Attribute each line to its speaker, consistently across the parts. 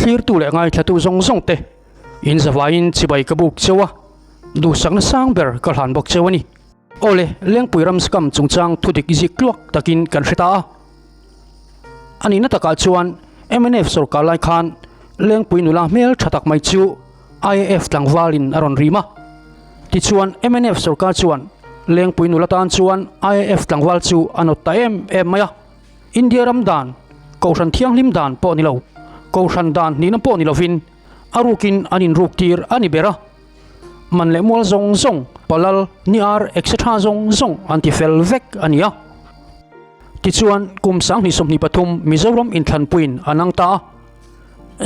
Speaker 1: Thlirtu leh ngaithlatu zawng zawng te in zavaiin chibai ka buk cheu a, duhsakna sang ber ka hlan bawk cheu a ni. Awle, Lengpui ram scam chungchang thudik zik tluak takin kan hre ta a. A nihna takah chuan mnf sorkar lai khan Lengpui nula hmel tha tak mai chu IAF tlangvalin a rawn rim a. Tichuan mnf sorkar chuan Lengpui nula tan chuan IAF tlangval chu a nawt ta em em mai a. India ram dan, Kohhran thianghlim dan pawh ni lo, Kohhran dan hnihna pawh ni lovin a rukin an inruk tir a ni ber a. Man leh mual zawng zawng, palal, niar etc zawng zawng an ti fel vek a ni a. Tichuan, kum 2023 Mizoram inthlanpuiin a nang ta a.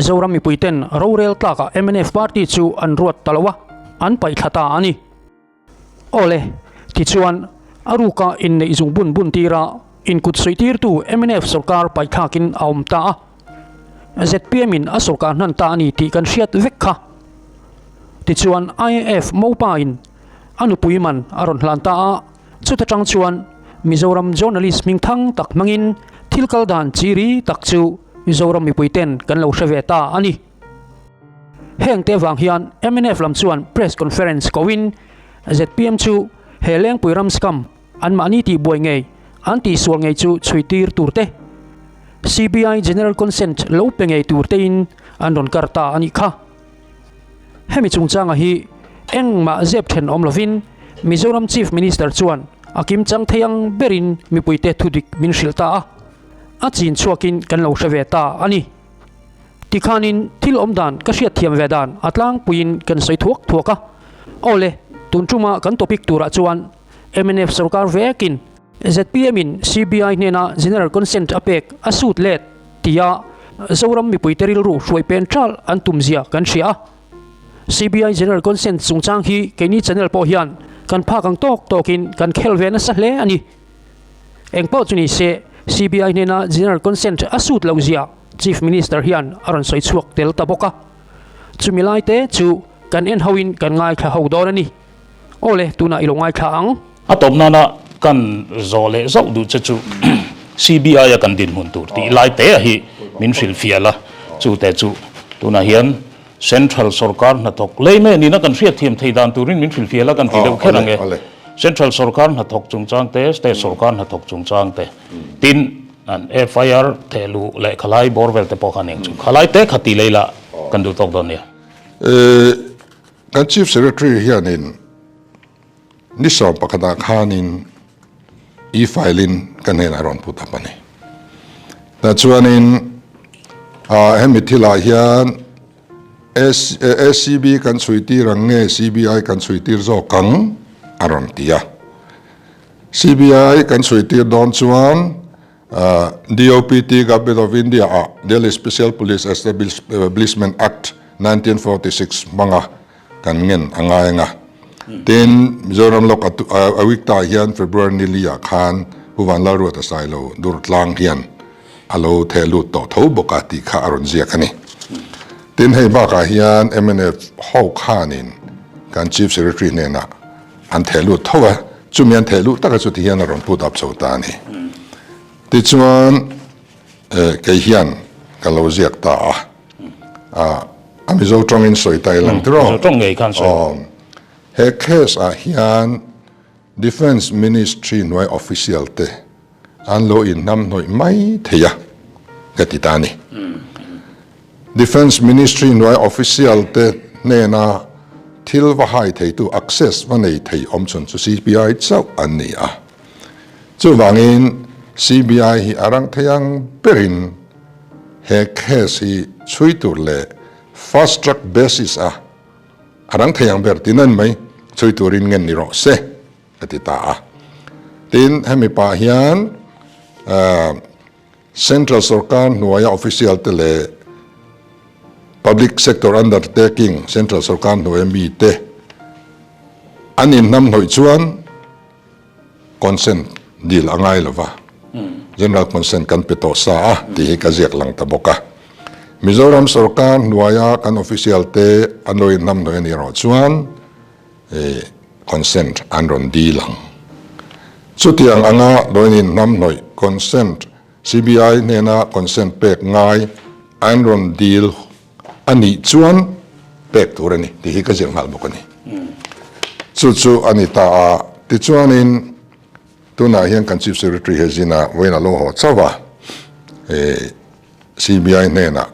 Speaker 1: Zoram mipuiten rorel tlakah mnf party chu an ruat ta lo a, an paihthla ta a ni. Awle, tichuan, a ruka inneih zung bun bun tira inkut sawitirtu mnf sorkar paihthlakin a awm ta a. Zpm in a sorkar hnan ta a ni tih kan hriat vek kha. Tichuan, IAF Mopa in a nupui man a rawn hlan ta a, chuta tang chuan Mizoram journalist hmingthang tak hmangin thil kal dan chi ri tak chu Mizoram mipuiten kan lo hre ve ta a ni. Heng te vang hian mnf lam chuan press conference koin zpm chu he Lengpui ram scam anmahni tihbuai ngei an tihsual ngei chu chhuitir tur te, CBI general consent lo pe ngei tur tein an rawn kar ta a nih kha. Hemi chungchanga hi engmah zep then awm lovin Mizoram Chief Minister chuan a kimchang thei ang berin mipuite thudik min hrilh ta a, a chin chhuakin kan lo hre ve ta a ni. Tikhanin thil awm dan ka hriat thiam ve dan a tlangpuiin kan sawi thuak thuak a. Awle, tun tuma kan topic turah chuan mnf sorkar vekin zpm in CBI hnena General Consent a pek a sut let tia Zoram mipuite rilru hruai pen ṭal an tum zia kan hria a. CBI General Consent chungchang hi keini channel pawh hian kan phak ang tawk tawkin kan khel ve nasa hle a ni. Engpawh chu ni se, CBI hnena General Consent a sut loh zia Chief Minister hian a rawn sawi chhuak tel ta bawk a. Chumi lai te chu kan en hoin kan ngaithla ho dawn a ni. Awle, tunah i lo ngaithla ang.
Speaker 2: A tawp nana kan zawh leh zauh duh che chu CBI a kan dinhmun tur tih lai te hi min hrilhfiah la, chu te chu tunah hian Central sorkar hnathawk lei mai a nihna kan hriatthiam thei dan turin min hrilhfiah la kan ti deuh kher ang e. Central sorkar hnathawk chungchang te, State sorkar hnathawk chungchang te, tin an FIR thehluh leh khalai bawr vel te pawh kha aniang chu. Khalai te kha ti lei la kan duh tawk dawn nia.
Speaker 3: Kan Chief Secretary hianin ni 11ah khanin e-file-in ka hnenah rawn put up a ni. Tah chuanin hemi thilah hian ACB kan chhui tir ang nge CBI kan chhui tir zawk ang a rawn ti a. CBI kan chhui tir dawn chuan DOPT Government of India ah Delhi Special Police Establishment Act 1946 hmanga kan ngen a ngai ang a. Tin, Mizoram lawk a week ta hian February ni li ah khan Pu Vanlalruata Sailo Durtlang hian a lo theh lut tawh tho bawk a tih kha a rawn ziak a ni. Tin, hei bakah hian mnf ho khanin kan Chief Secretary hnenah an theh lut tho a, chumi an theh luh taka chu ti hian a rawn put up chho ta a ni. Tichuan, kei hian ka lo ziak ta a. A Mizo tawngin sawi ta i lang tiraw?
Speaker 2: Mizo tawng ngei khan sawi.
Speaker 3: Aw. He case ah hian Defence Ministry hnuai official te an lo inhnamhnawih mai thei a ka ti ta a ni. Defence Ministry hnuai official te hnena thil va hai theitu access va nei thei awm chhun chu CBI chauh an ni a. Chuvangin CBI hi a rang thei ang berin he case hi chhui tur leh fast track basis a a rang thei ang ber tin a ni mai, chhui turin ngen ni rawh se a ti ta a. Tin, hemi pah hian Central sorkar hnuaia official te leh public sector undertaking Central sorkar hnuaia mite an inhnamhnawih chuan Consent dil a ngai lova, General Consent kan pe tawh sa a tih hi ka ziak lang ta bawk a. Mizoram sorkar hnuaia kan official te an lo inhnamhnawih a nih erawh chuan consent an rawn dil ang. Chutiang anga lo inhnamhnawih consent, CBI hnena consent pek ngai an rawn dil. A nih chuan pek tur a ni tih hi ka zir nghal bawk a ni. Chu chu a ni ta a, tichuanin tunah hian kan Chief Secretary he zina vawiin a lo haw chauh a, CBI hnenah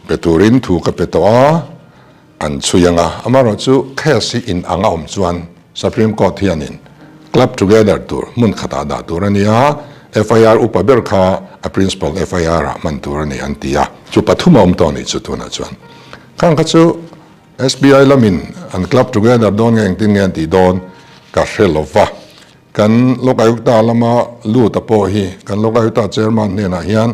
Speaker 3: pe turin thu ka pe tawh a, an chhui ang a, amaherawhchu case hi in ang a awm chuan Supreme Court hianin club together tur hmun khatah dah tur a ni a, FIR upa ber kha a principal FIR ah hman tur a ni an ti a, chu pathum a awm tawh a nih chu tunah chuan. Khang kha chu SBI lamin an club together dawn nge engtin nge an tih dawn ka hre lo va, kan Lokayukta lama lut a pawh hi kan Lokayukta chairman hnenah hian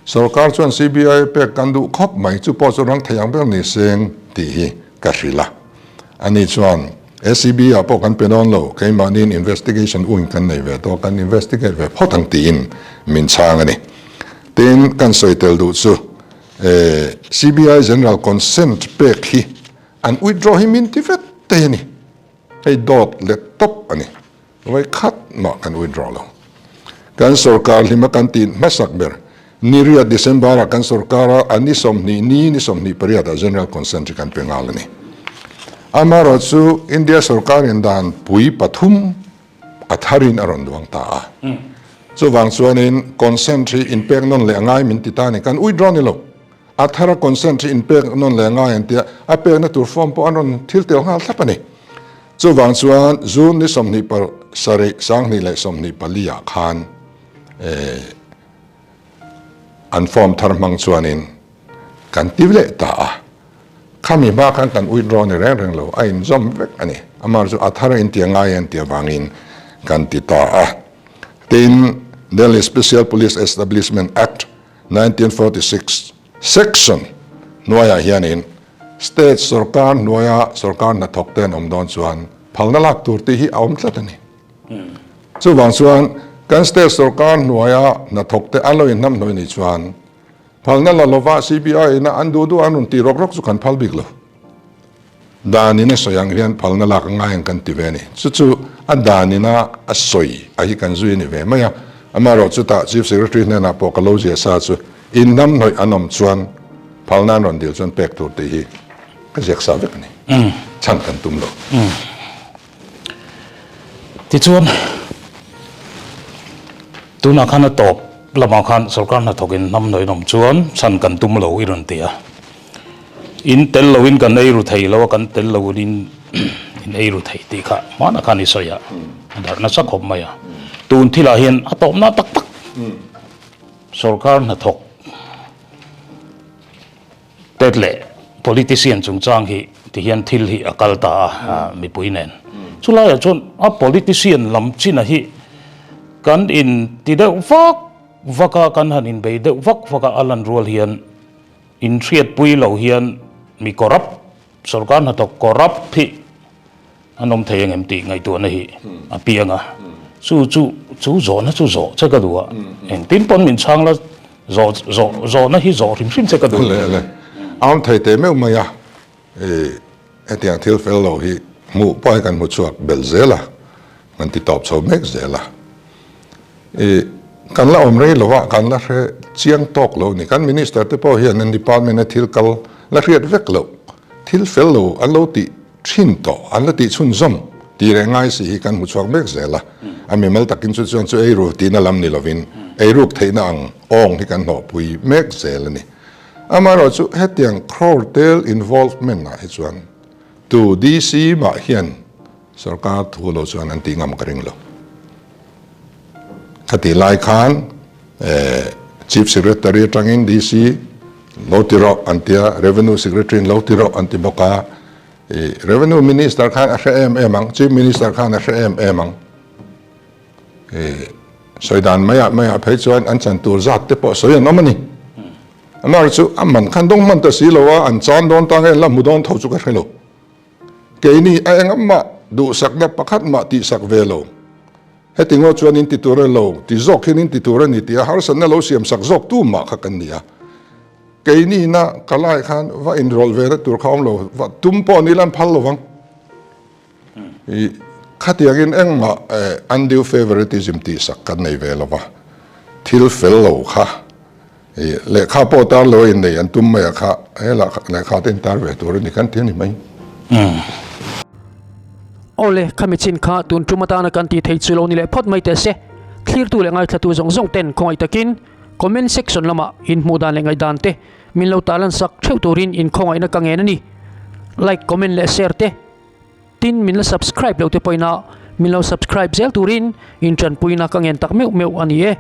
Speaker 3: sorkar chuan CBI pek kan duh khawp mai chu pawh chu rang thei ang ber ni seng tih hi ka hrilh a. Ani chuan ACB ah pawh kan pe dawn lo, keimahniin investigation wing kan nei ve tawh, kan investigate ve phawt ang tiin min chhang a ni. Tin, kan sawi tel duh chu CBI General consent pek hi an withdraw hi min ti vek thei a ni. Hei dawt let tawp a ni. Vawi khat mah kan withdraw lo. Kan sorkar hlima kan tih hmasak ber ni riat December ah kan sorkar a, a ni 20 ni ni 28 ah General Consent hi kan pe nghal a ni. Amaherawh chu India sorkar in dan pui pathum a tharin a rawn duang ta a. Chuvang chuanin consent hi inpek nawn leh a ngai min ti ta a ni. Kan withdraw ni lo. A thara consent hi inpek nawn leh a ngai an tia, a pekna tur form pawh an rawn thil tel nghal thlap a ni. Chuvang chuan June ni 27 2024 ah khan an form thar hmang chuanin kan ti leh ta a. Khami hma khan kan withdraw ni reng reng lo, a inzawm vek a ni. Amah chu a thar a inti a ngai an tih avangin kan ti ta a. Tin, Delhi Special Police Establishment Act 1946 section hnuaiah hianin State sorkar hnuaia sorkar hnathawk te an awm dawn chuan phalna lak tur tih hi a awm tlat a ni. Chuvang chuan kan state sorkar hnuaia hnathawk te an lo inhnamhnawih nih chuan phalna la lova CBI ina an duh duh an rawn tih rawk rawk chu kan phal bik lo. Danin a sawi ang hian phalna lak a ngai ang kan ti ve a ni. Chu chu a danina a sawi a hi kan zui a ni ve mai a. Amaherawh chutah Chief Secretary hnenah pawh ka lo zia sa chu inhnamhnawih an awm chuan phalna an rawn dil chuan pek tur tih hi ka ziak sa vek a ni. Chhan kan tum lo.
Speaker 2: Tichuan, tunah khan a tawp lamah khan sorkar hnathawkin hnamhnawih an awm chuan chhan kan tum lo i rawn ti a. In tel loin kan ei ru thei lo a, kan tel loin in ei ru thei tih kha hmanah khan i sawi a, a darh nasa khawp mai a. Tun thilah hian a tawpna tak tak sorkar hnathawk Tet leh politician chungchang hi ti hian thil hi a kal ta a mipui nen. Chulaiah chuan a politician lam china hi kan in ti deuh vak vak a, kan han inbei deuh vak vak a, a lan rual hian inhriatpui lo hian mi corrupt, sorkar hnathawk corrupt hi An awm thei engem tih ngaihtuahna hi a piang a, chu chu chu zawhna chu zawh che ka duh a, engtin pawn min chhang la zawh zawh zawhna hi zawh hrim hrim che ka duh.
Speaker 3: Le le, a awm thei teh meuh mai a, i hetiang thil fel lo hi hmuh pawh hi kan hmu chhuak belh zel a, kan ti tawp chho mek zel a, i kan la awm rei lo a, kan la hre chiang tawk lo a ni, kan minister te pawh hian an department a thil kal la hriat vek loh, thil fel lo an lo tih Thin tawh an la tih chhunzawm tih leh ngai si hi kan hmu chhuak mek zel a, a mimal takin chu chuan chu eiru tihna lam ni lovin eiruk theihna ang awng hi kan hlawhpui mek zel a ni. Amaherawh chu hetiang crore tel involvement ah hi chuan tu DC mah hian sorkar thu lo chuan an tih ngam ka ring lo. Khatih lai khan Chief Secretary atangin DC lo ti rawh an ti a, Revenue Secretary in lo ti rawh an ti bawk a, Revenue Minister khan a hre em em ang, Chief Minister khan a hre em em ang. Sawi dan maiah maiah phei chuan an chan tur zat te pawh sawi an awm a ni. Amaherawhchu chu a man khan dawng hman ta si lo a, an chan dawn ta nge an la hmu dawn tho chu ka hre lo. Keini a engah duhsakna pakhat mah tihsak ve lo. Heti ngaw chuan in ti tur a lo, ti zawk hian in ti tur a ni tih a harsatna lo siamsak zawk tu mah kha kan ni a. Keini na ka lai khan va inrawlh ve na tur kha awm lo, va tum pawh ni lan phal lo vang. I khatiangin engmah undue favoritism tihsak kan nei ve lo va, thil fel lo kha. Lehkha pawh tar lo a innei an tum mai a kha, he lehkha te intar ve tur a ni kan ti a ni mai.
Speaker 1: Awle, khami chin kha tun tum atana kan tih thei chu lo ni leh phawt mai teh se. Thlirtu leh ngaithlatu zawng zawng ten khawngaih takin comment section lamah inhmuh dan leh ngaihdan te min lo tarlan sak theuh turin inkhawngaihna ka ngen a ni. Like, comment leh share te tin min la subscribe lo te pawhin a min lo subscribe zel turin intanpuina ka ngen tak meuh meuh a ni e.